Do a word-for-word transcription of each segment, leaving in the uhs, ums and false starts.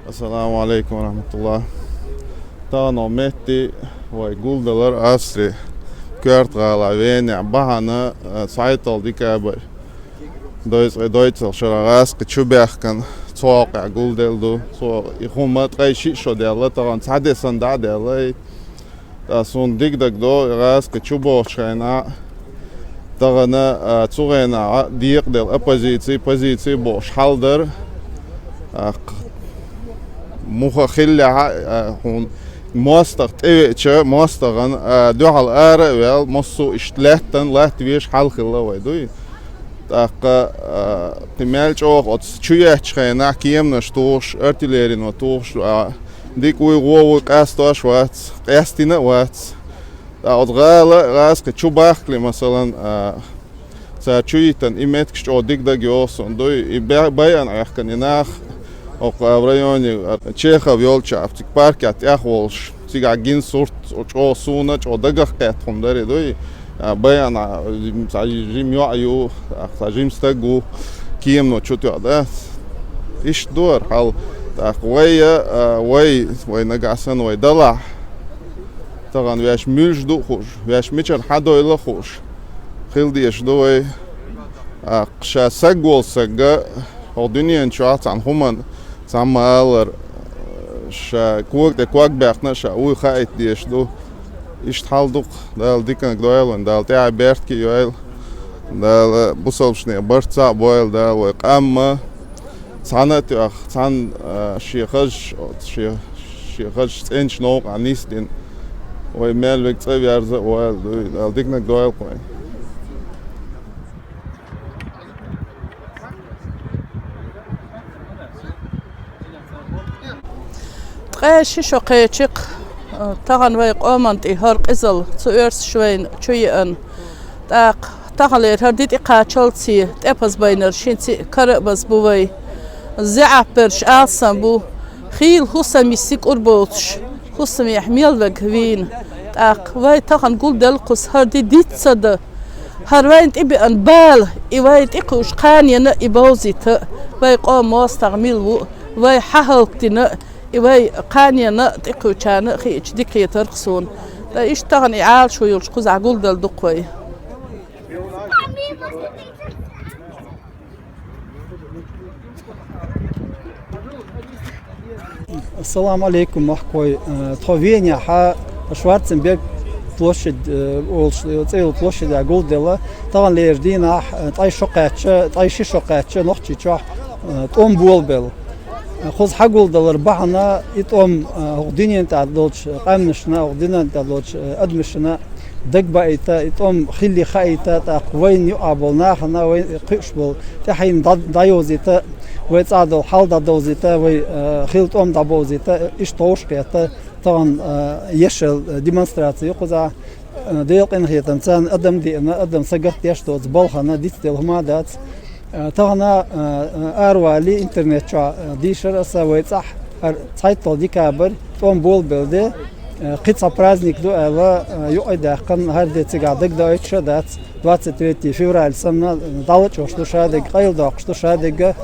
Ассаламу алейкум ва рахматуллах. Тахана метте вай гулдалар Австри коьрта гӀала Венехь бахьана, э, цхьайтталгӀа декабрь, дойцӀе дойцал шера гӀазкхи чу баьхкина, цу хьокъехь гулделла ду. Цо и хӀума ткъе шиъ шо даьлла, тахана цхьа де санна дӀа а даьлла. Ткъа суна дика дагадогӀу, гӀазкхи чу бохучу хенахь, тахана, а, цу хенахь декъаделла оппозици, позици бохуш хьал дара. А, кх-, муха хиллехь а, а, хьуна мостагӀа тӀевеача, мостагӀана, а, дуьхьал ара а ваьлла, массо а иштта лаьттан, латта везаш хьал хилла вай дуй. ТӀаккха, а, кхин мел чӀогӀа оцу чу еттачу хенахь кеманаш тухуш, артиллерино тухуш, а, дика вуй, гӀо вуй, къастош вац, къаьстина а вац. Ткъа оцу гӀала, гӀазкхи чу бахкале, масалан, а, цара чу йитина и меттигаш чӀогӀа дика дагайогӀу суна дуй, и бе-, байана Ӏехкина и нах, оккха в районе, а, Чехов йолчохь, цига паркехь тӀехволуш, цигахь гина сурт, чӀогӀа суна, чӀогӀа дагах кхетта хӀума дара и дуй. А, байана, цхьа жима йоӀ ю, а, цхьа жима стаг ву, кемано чу тоьхна, да? Иштта ду хӀара хьал. ТӀаккха вай, а, вай, вай нагахь санна вай далахь, тахана ваьш муьлш ду а хууш, ваьш мичара хьадойла а хууш, хила дезаш ду вай. А, ша саг волу сагга, хӀокху дуьнен чохь цхьана хӀуманна, цхьамма алар, ша кога тӀе ког баьккхина а, ша вуй хаийта дезаш ду. Иштта хьал ду-кх, Дала диканиг дойла вайн, Дала тӀаьхье беркате йойла, Дала бусалбашне барт цхьаъ бойла, Дала вай къам а цхьаьна а тоьхна, цхьаьна, а, шен хазачу, шен, шен хазачу цӀеначу новкъахь нисдина, вай мел верг цӀа верза а войла дуй, Дала диканиг дойла-кх вайн. Ткъе ши шо кхечи-кх, э, тахана вай къоманна тӀе хӀара къизалла цу оьрсаша вайна чу еана. ТӀаккха таханлера хӀара ди тӀе кхачалц, тӀепаза байнарш хӀинца а кара а база бу вай. ЗаьӀап берш алсам бу. Хийла хӀусам йисина кӀур боцуш, хӀусамехь мел верг вийна. ТӀаккха вай тахана гулделла кхуза хӀара ди диц ца дан. ХӀара вайна тӀебеана бала, и вай тӀекхуьуш кханенна а и бовзийта, вай къоман мостагӀа мила ву, вай хьахӀаллакдина а, и вай кханенна а тӀекхуьучарна а хиъча дика хетар-кх суна. Ткъа иштта тахана и Ӏалашо йолуш кхузахь гулделла ду-кх вай. Ассаламу алейкум, махкой. Э, тхо Венехь, Шварценберг площадь, э, олуш, э, цӀе йолу площадь гулделла. Таханлерчу дийнахь, э, ткъе шо кхаьчча, ткъе ши шо кхаьчча Нохчийчохь, э, тӀом болабелла. Э, кхуза хьагулдалар бахьана и тӀом, э, хӀокху дуьнен тӀехь долчу къаьмнашна, хӀокху дуьнен тӀехь долчу, э, адамашна дагабаийта, и тӀом хилли хаийта, тӀаккха вайна юкъахь болу нахана, вай кхуьуш болу тӀаьхьенна дӀа-, дӀайовзийта, вай цӀахь долу хьал дӀадовзийта, вай, э, хилла тӀом дӀабовзийта, иштта тховш кхетта, тахана, э, ешал, э, демонстраци ю кхузахь. Э, Делан къинхетамца адам деана, адам сагатдеш доцу балхана дицделла хӀума дац. Э, тахана, э, э, аравали интернет чохь, э, дийшира аса вай цӀахь, хӀара цхьайтталгӀа декабрь, тӀом болабелла де, э, кхин цхьа праздник ду аьлла, э, юкъа даьккхина, хӀара де цигахь дагадоуьйтуш а дац, двадцать третье февраль санна, э, дӀалачкъош ду шадерг, къайладоккхуш ду шадерг,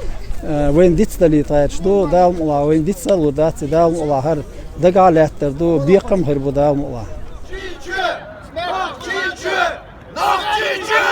э, вайна дицдалийта гӀерташ ду, Дала мукъалахь вайна дицдалур дац, Дала мукъалахь хӀара дагахь а лаьттар ду, бекхам а хир бу Дала мукъалахь. Нохчийчоь! Нохчийчоь!